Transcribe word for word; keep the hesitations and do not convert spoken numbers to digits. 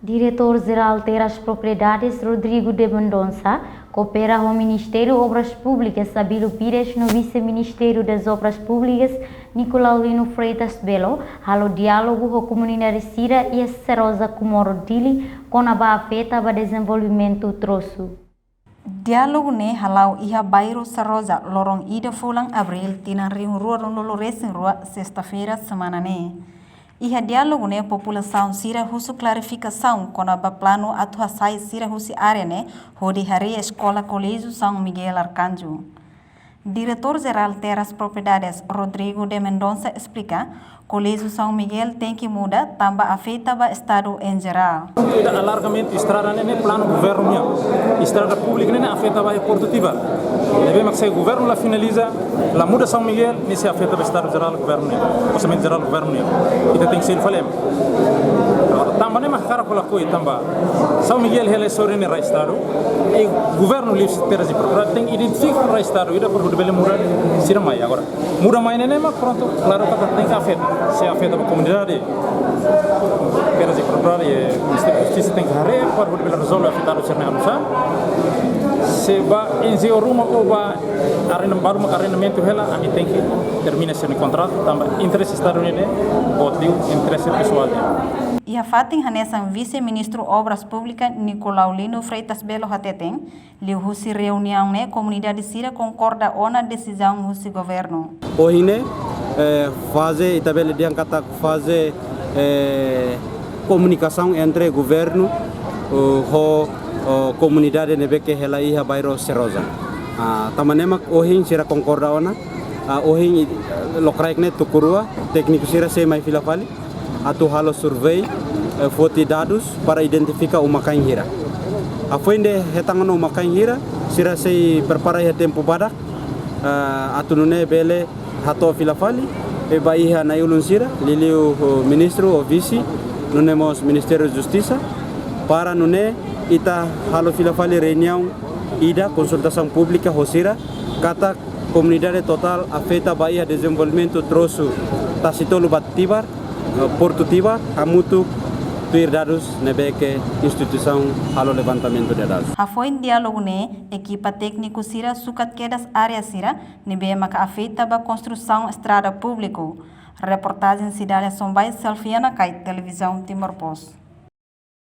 Diretór Jerál Terras Propriedades, Rodrigo de Mendonça, koopera ho Ministériu Obras Públikas, Abílio Pires, no Vise-Ministru das Obras Públikas, Nicolaulino Freitas Belo, halo diálogu ho komunidade sira iha Seroja, Comoro, Dili, kona-ba afeta ba dezenvolvimentu trosu. Diálogu ne'e hala'o iha bairru Seroja, loron ida fulan Abríl, tinan rihun rua ruanulu resin rua, sesta-feira, semana ne'e. Iha diálogu ne'e populasaun sira husu klarifikasaun kona-ba planu atu hasai sira husi área ne'e hodi harii eskola Koléjiu São Miguel Arcanjo. Diretór Jerál Terras Propriedades, Rodrigo de Mendonça, esplika, Koléjiu São Miguel tenke muda tanba afeta ba estadu em geral. Ida alargamentu estrada ne'e, ne'e planu governu nian. Estrada públika ne'e, ne'e afeta ba Porto Tibar. Ne'ebé mak se governu la finaliza, la muda São Miguel, ne'e sei afeta ba estadu jerál governu nian, orsamentu jerál governu nian. Ita tenke selu fali ema. Agora, tanba ne'e mak hakarak halo lakohi tanba São Miguel hela sorin ne'e rai estadu. I governu liuhusi terras e propriedade tenke identifika rai estadu ida para hodi bele muda sira mai. Agora, muda mai ne'e, ne'e mak prontu, klaru katak tenke afeta. Sei afeta ba komunidade, terras e propriedade, eh, Ministériu Justisa tenke haree para hodi bele rezolve afetadu sira-ne'e oinsá. Se ba N G O ruma ou ba arrenda, balu mak arrendamentu hela, ami tenke termina sira-nia kontratu, tanba interese estadu nian, boot liu interese pesoál nian. Iha fatin hanesan, Vise-Ministru Obras Públikas, Nicolaulino Freitas Belo, hateten, liuhusi reuniaun ne'e komunidade sira konkorda ona desizaun husi governu. Ohin ne'e, eh, faze, ita bele dehan katak faze, eh, komunikasaun entre governu, eh, ho, eh, komunidade ne'ebé ke hela iha bairru Seroja. Ah, tanba ne'e mak ohin sira konkorda ona, ah, ohin i-, lokraik ne'e tuku rua, tékniku sira sei mai fila fali atu halo survei, eh, foti dadus para identifika uma-kain hira. Hafoin de'it hetan ona uma-kain hira, sira sei prepara iha tempu badak, eh, atu nune'e bele hato'o fila fali, eh, ba iha na'i-ulun sira, liuliu, oh, ministru ou vise, nune'e mós Ministériu Justisa, para nune'e ita halo fila fali reuniaun ida konsultasaun públika ho sira, katak komunidade totál afeta ba iha dezenvolvimentu trosu Tasi Tolu ba Tibar, eh, Porto Tibar, hamutuk tuir dadus ne'ebé ke instituisaun halo levantamentu de dadus. Hafoin diálogu ne'e, ekipa tékniku sira sukat kedas área sira ne'ebé maka afeta ba konstrusaun estrada públiku. Reportajen Cidália Sombai, Selfiana Kait, Televizaun Timor Post.